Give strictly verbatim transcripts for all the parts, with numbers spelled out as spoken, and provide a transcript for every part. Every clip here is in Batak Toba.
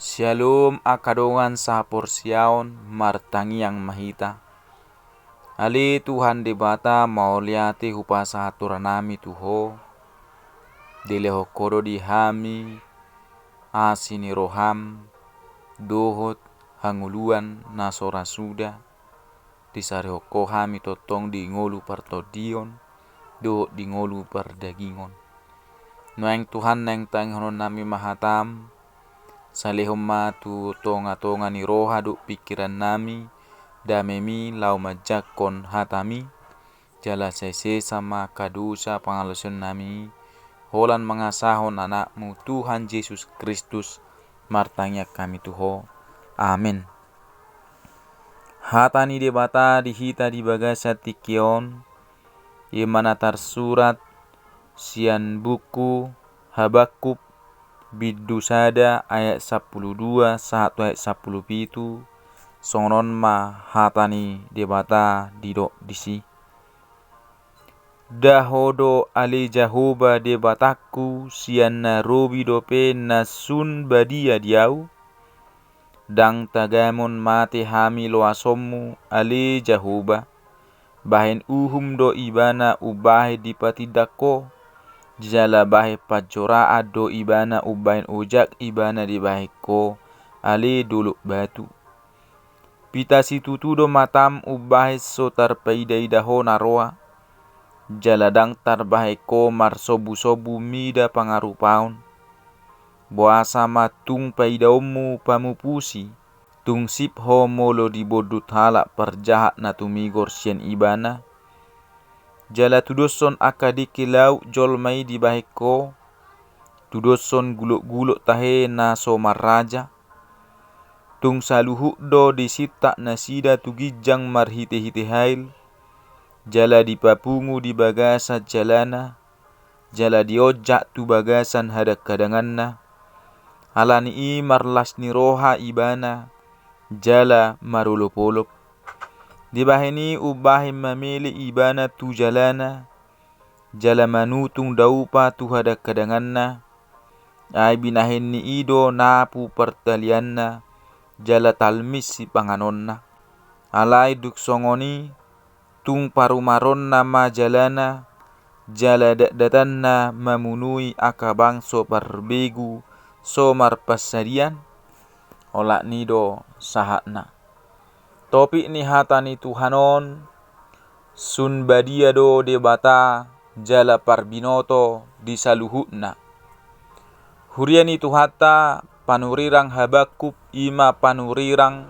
Syalom, angka dongan sahaporseaon, martangiang ma hita. Ale Tuhan Debata, mauliate hupasahat rohanami tu Ho. Dilehon Ho do di hami asi ni roham dohot hangoluan na so ra suda disarihon Ho hami tongtong di ngolu partondion dohot di ngolu pardagingon. Nuaeng Tuhan, naeng tangihononnami ma hatam, salehon ma tu tongatonga ni roha dohot pingkirannami damemi laho manjangkon hatami, jala sai sesa ma angka dosa pangalaosionnami, holan mangasahon Anakmu Tuhan Jesus Kristus, martangiang hami tu Ho. Amen. Hata ni Debata di hita di bagasan tingki on, i ma na tarsurat sian buku Habakuk bindu sada ayat sampulu dua sahat tu ayat sampulu pitu, songon on ma hata ni Debata didok disi. Nda Ho do ale Jahowa Debatangku sian na robi dope na sun badia di ahu? Ndang tagamon mate hami loasonmu, ale Jahowa. Bahen uhum do Ibana umbahen dipatindang Ho, jala bahen panjoraan do Ibana umbahen ojak Ibana dibahen Ho, ale dolok batu. Pita situtu do matam umbahen so tarpaidaida Ho na roa, jala ndang tarbahen Ho marsobusobu mida pangarupaon. Boasa ma tung paidaonmu pamupusi, tung sip Ho molo dibondut halak parjahat na tumigor sian Ibana? Jala tudoshon angka dengke laut jolma i dibahen Ho, tudoshon gulokgulok tahe na so marraja. Tung saluhut do disintak nasida tu ginjang marhitehite hail, jala dipapungu di bagasan jalana, jala dionjak tu bagasan hadanghadanganna. Ala ni i marlas ni roha Ibana, jala marolopolop. Dibahen i umbahen mamele Ibana tu jalana, jala manutung daupa tu hadanghadanganna. Ai binahen ni i do napu partalianna, jala talmis sipanganonna. Alai dung songon i, tung parumaronna ma jalana, jala datdatanna mamunui angka bangso parbegu so marpansadian? Olat ni do sahatna. Topik ni hata ni Tuhan on, sun badia do Debata jala parbinoto di saluhutna. Huria ni Tuhanta, panurirang Habakuk i ma panurirang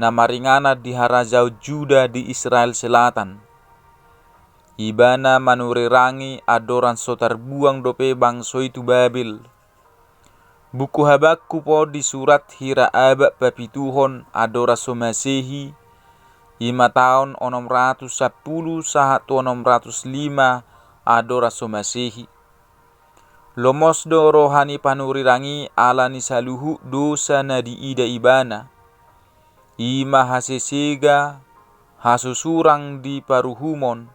na maringanan di harajaon Juda di Israel Selatan. Ibana manurirangi andoran so tarbuang dope bangso i tu Babel. Buku Habakuk on disurat hira abad papituhon andoran so Masehi, i ma taon onom ratus sampulu sahat tu onom ratus lima andoran so Masehi. Lomos do roha ni panurirang i ala ni saluhut dosa na diida ibana. I ma hasesega, hasusurang di paruhumon,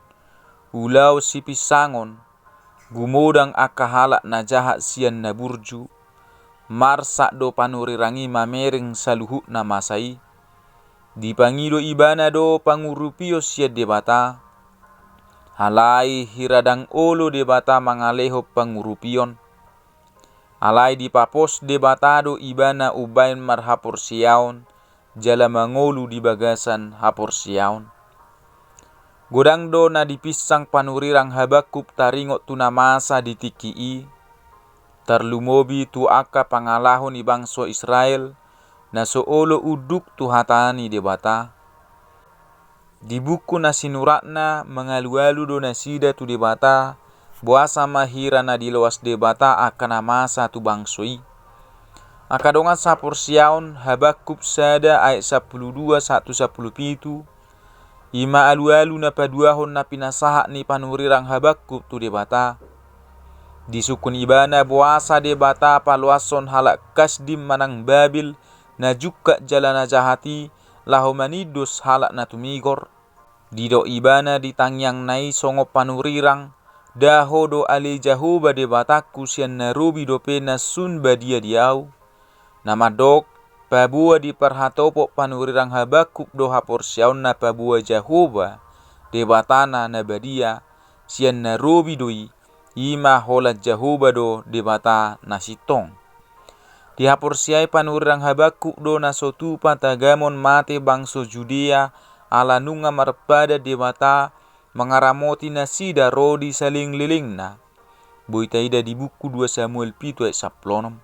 ulaon sipinsangon, gumodang angka halak na jahat sian na burju. Marsak do panurirang i mamereng saluhut na masa i. Dipangido ibana do pangurupion sian Debata. Alai hira ndang olo Debata mangalehon pangurupion. Alai dipapos Debata do ibana umbahen marhaporseaon, jala mangolu di bagasan haporseaon. Godang do na dipinsang panurirang Habakuk taringot tu na masa di tingki i, tarlumobi tu angka pangalaho ni bangso Israel, na so olo unduk tu hata ni Debata. Di buku na sinuratna mangalualu do nasida tu Debata, boasa ma hira na diloas Debata angka na masa tu bangso i. Angka dongan saporseaon, Habakuk sada ayat sampulu dua sahat tu sampulu pitu, i ma alualu na paduahon na pinasahat ni panurirang Habakuk tu Debata. Disungkun ibana boasa Debata paloashon halak Kasdim manang Babel, na jungkat jala na jahat i, laho manindos halak na tumigor. Didok ibana di tangiangna i songon panurirang, nda Ho do ale Jahowa Debatangku sian na robi dope na sun badia di ahu? Na mandok, Paboa diparhatopot panurirang Habakuk do haporseaonna paboa Jahowa, Debatana na badia, sian na robi do i, i ma holan Jahowa do Debata na sintong. Dihaporseai panurirang Habakuk do na so tupa tagamon mate bangso Judea, ala nunga marpadan Debata mangaramoti nasida ro di salelenglelengna. Boi taida di buku dua Samuel pitu ayat sampulu onom.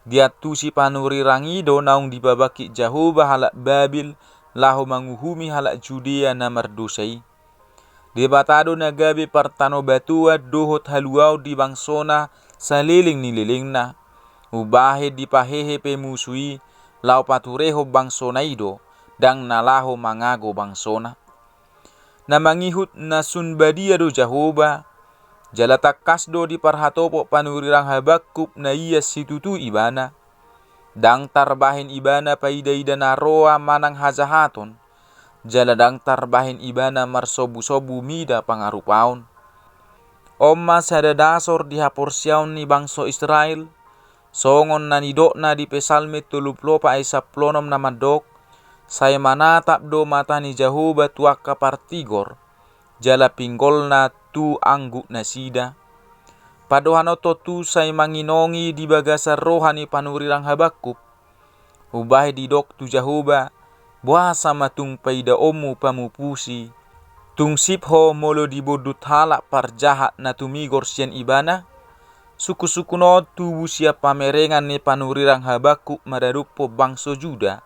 Diantusi panurirang i do naung dipabangkit Jahowa halak Babel laho manguhumi halak Judea na mardosa i. Debata do na gabe partanobatoan dohot haluaon di bangsona saleleng ni lelengna. Umbahen dipahehe pe musu i laho paturehon bangsona i do, ndang na laho mangago bangsona. Na mangihut na sun badia do Jahowa, jala tangkas do diparhatopot panurirang Habakuk na ia situtu ibana. Ndang tarbahen ibana paidaida na roa manang hajahaton, jala ndang tarbahen ibana marsombusobu mida pangarupaon. On ma sada dasor di haporseaon ni bangso Israel, songon na nidokna di Psalmen tolu pulu opat ayat sampulu onom na mandok, sai manatap do mata ni Jahowa tu angka partigor, jala pinggolna tu anggup nasida. Pandohan on tontu sai manginongi di bagasan roha ni panurirang Habakuk. Umbahen didok tu Jahowa, boasa ma tung paidaonmu pamupusi, tung sip ho molo dibondut halak parjahat na tumigor sian ibana? Sungkunsungkun on tubu sian pamerengan ni panurirang Habakuk maradophon bangso Juda.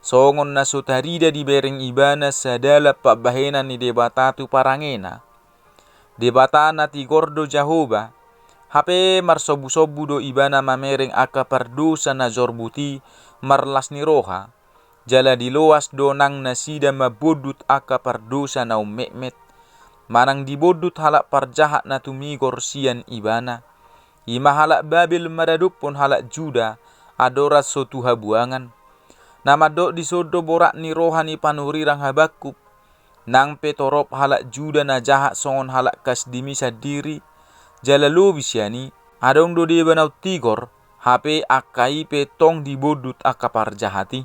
Songon na so tarida dibereng ibana sadalan pambahenan ni Debata tu parangena. Debata na tigor do Jahowa, hape marsombusombu do ibana mamereng angka pardosa na jorbut i marlas ni roha. Jala diloas do nang nasida mambondut angka pardosa na ummetmet, manang dibondut halak parjahat na tumigor sian ibana. I ma halak Babel maradophon halak Juda, andorang so tu habuangan. Na mandok dison do borat ni roha ni panurirang Habakuk. Nang pe torop halak Juda na jahat songon halak Kasdim i sandiri, jala lobi sian i, adong do deba naung tigor, hape angka i pe tong dibondut angka parjahat i.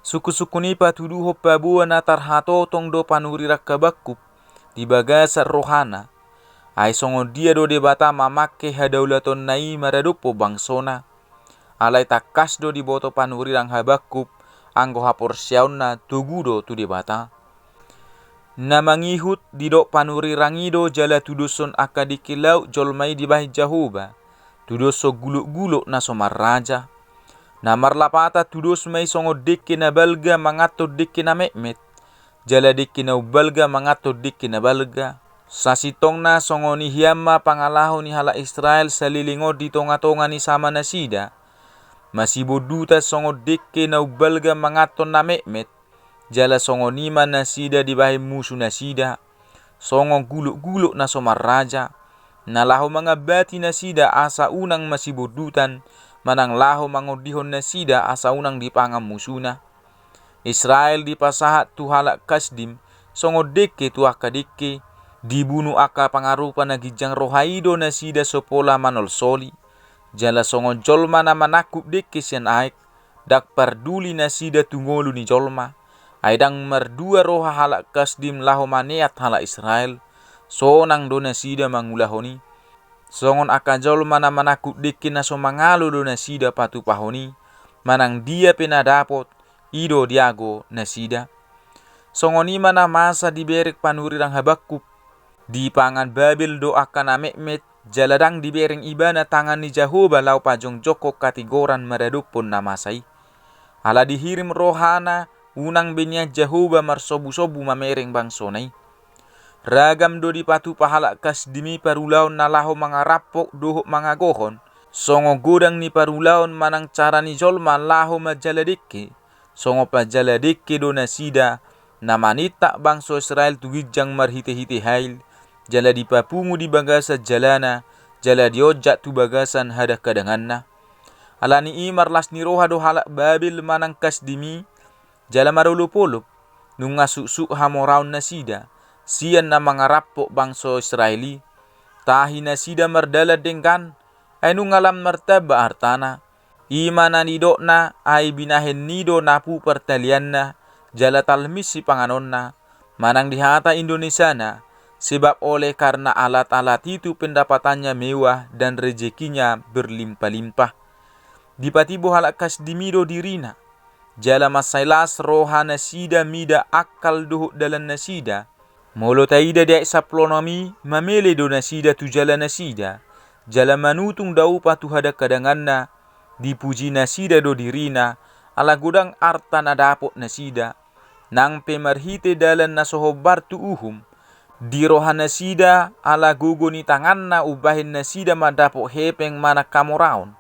Sungkunsungkun i patuduhon paboa na tarhatotong do panurirang Habakuk di bagasan rohana. Ai songon dia do Debata mamangke hadaulatanna i maradophon bangsona. Alai tangkas do diboto panurirang Habakuk anggo haporseaonna togu do tu Debata. Na mangihut didok panurirang i do jala tudoshon angka dengke laut jolma i dibahen Jahowa, tudoshon gulokgulok na so marraja. Na marlapatan tudos ma i songon dengke na balga manganhon dengke na metmet, jala dengke na umbalga manganhon dengke na balga. Sasintongna songon i hian ma pangalaho ni halak Israel saleleng on di tongatonga ni sama nasida. Masibondutan songon dengke na umbalga manganhon na metmet, jala songon i ma nasida dibahen musu nasida, songon gulokgulok na so marraja, na laho mangambati nasida asa unang masibondutan, manang laho mangondihon nasida asa unang dipangan musuna. Israel dipasahat tu halak Kasdim songon dengke tu angka dengke, dibunu angka pangarupa na ginjang roha i do nasida so pola manolsoli. Jala songon jolma na manangkup dengke sian aek, ndang parduli nasida tu ngolu ni jolma. Ai ndang mardua roha halak Kasdim laho maneat halak Israel, sonang do nasida mangulahon i. Songon angka jolma na manangkup dengke na so mangalo do nasida patupahon i, manang dia pe na dapot, i do diago nasida. Songon i ma na masa dibereng panurirang Habakuk. Dipangan Babel do angka na metmet, jala ndang dibereng ibana tangan ni Jahowa laho pajongjongkon hatigoran maradophon na masa i. Ala dihirim rohana, unang be nian Jahowa marsombusobu mamereng bangsona i. Ragam do dipatupa halak Kasdim i parulaon na laho mangarampok dohot mangagohon, songon godang ni parulaon manang cara ni jolma laho manjala dengke. Songon panjala dengke do nasida, na manintap bangso Israel tu ginjang marhitehite hail, jala dipapungu di bagasan jalana, jala dionjak tu bagasan hadanghadanganna. Ala ni i marlas ni roha do halak Babel manang Kasdim i, jala marolopolop, nunga suksuk hamoraon nasida, sian na mangarampok bangso Israel i. Tahi nasida mardalan denggan, ai nunga lam martamba artana. I ma na nidokna, ai binahen ni do napu partalianna, jala talmis sipanganonna, manang di hata Indonesiana, sebab oleh karena alat-alat itu pendapatannya mewah dan rezekinya berlimpah-limpah. Dipatimbo halak Kasdim i do dirina, jala mansai las roha nasida mida angkal dohot dalan nasida. Molo taida di ayat sampulu onom i, mamele do nasida tu jala nasida, jala manutung daupa tu hadang-hadanganna, dipuji nasida do dirina, ala godang arta na dapot nasida, nang pe marhite dalan na so hombar tu uhum. Di roha nasida, ala gogo ni tanganna umbahen nasida mandapot hepeng manang hamoraon,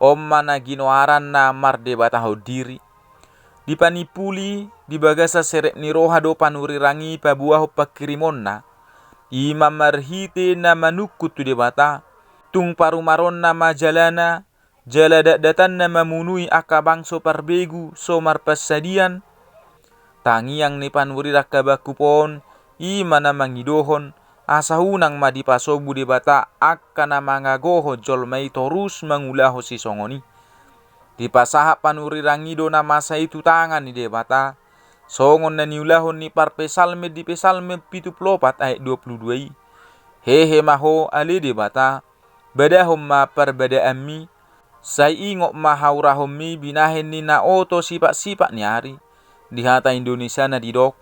on ma na ginoaranna mardebatahon diri. Dipanimpuli, di bagasan serep ni roha do panurirang i paboahon panghirimonna. I ma marhite na manungkun tu Debata, tung parumaronna ma jalana, jala datdatanna mamunui angka bangso parbegu so marpansadian. Tangiang ni panurirang habangkup on, i ma na mangidohon, asa unang ma dipasobu Debata angka na mangagohon jolma i torus mangulahon sisongon i. Dipasahat panurirang i do na masa i tu tangan ni Debata, songon na niulahon ni parpsalmen di Psalmen pitu pulu opat ayat dua pulu dua i. Hehe ma Ho ale Debata, badahon ma parbadaanmi, sai ingot ma haurahonmi binahen ni na oto sipaksipat ni ari. Di hata Indonesiana didok,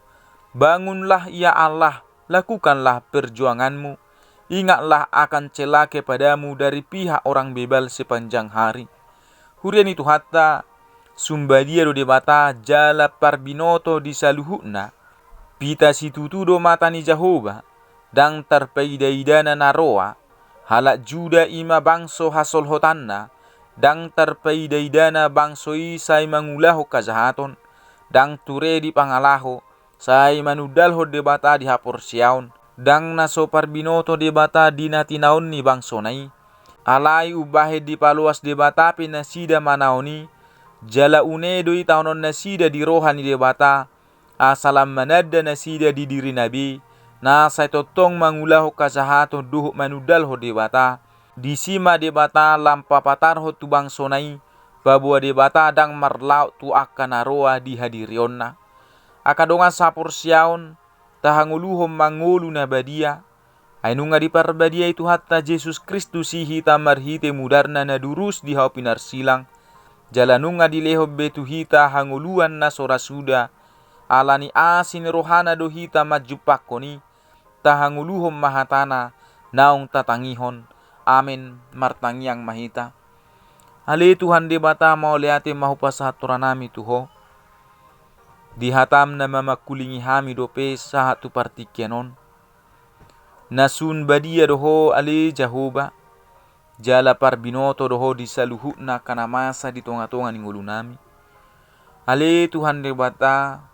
bangunlah ya Allah, lakukanlah perjuanganmu, ingatlah akan cela kepadamu dari pihak orang bebal sepanjang hari. Huria ni Tuhanta, sun badia do Debata jala parbinoto di saluhutna. Pita situtu do mata ni Jahowa, ndang tarpaidaidana na roa. Halak Juda i ma bangso hasolhotanna, ndang tarpaidaidana bangso i sai mangulahon hajahaton, ndang ture di pangalaho, sai manundalhon Debata di haporseaon, ndang na so parbinoto Debata di na tinaon ni bangsona i. Alai umbahen dipaloas Debata pe nasida manaon i, jala une do itaonon nasida di roha ni Debata, asa lam mananda nasida di dirina be, na sai tongtong mangulahon hajahaton dohot manundalhon Debata. Disi ma Debata lam papatarhon tu bangsona i, paboa Debata ndang marlaok tu angka na roa di hadirionna. Angka dongan saporseaon, tahangoluhon ma ngolu na badia. Ai nunga diparbadiai Tuhanta Jesus Kristus i hita marhite mudarna na durus di hau pinarsilang, jala nunga dilehon be tu hita hangoluan na so ra suda, ala ni asi ni rohana do hita manjumpangkon i. Tahangoluhon ma hatana naung tatangihon. Amen. Martangiang ma hita. Ale Tuhan Debata, mauliate ma hupasahat rohanami tu Ho. Di hatam na mamangkulingi hami dope sahat tu partingkian on. Na sun badia do Ho ale Jahowa, jala parbinoto do Ho di saluhutna angka na masa di tongatonga ni ngolunami. Ale Tuhan Debata,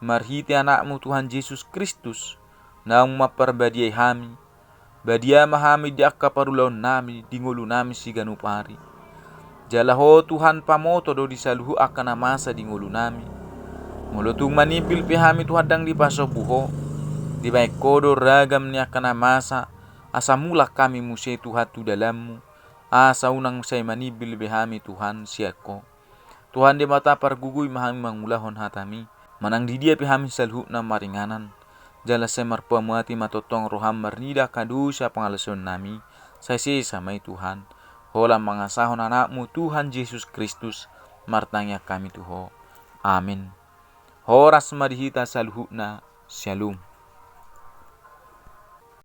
marhite Anakmu Tuhan Jesus Kristus, naung mamparbadiai hami, badia ma hami di angka parulaonnami di ngolunami siganup ari. Jala Ho Tuhan pamoto do di saluhut angka na masa di ngolunami. Molo tung manimbil pe hami Tuhan ndang dipasombu Ho, dibaen Ho do ragam ni angka na masa, asa mulak hami muse Tuhan tu dalanMu, asa unang sai manimbil be hami Tuhan sian Ho. Tuhan Debata, pargogoi ma hami mangulahon hataMi. Manang di dia pe hami saluhutna maringanan, jala sai marpamuati ma tongtong rohaM marnida angka dosa pangalaosionnami, sai sesa ma i Tuhan. Holan mangasahon Anakmu Tuhan Jesus Kristus, martangiang hami tu Ho. Amen. Horas ma di hita saluhutna. Syalom.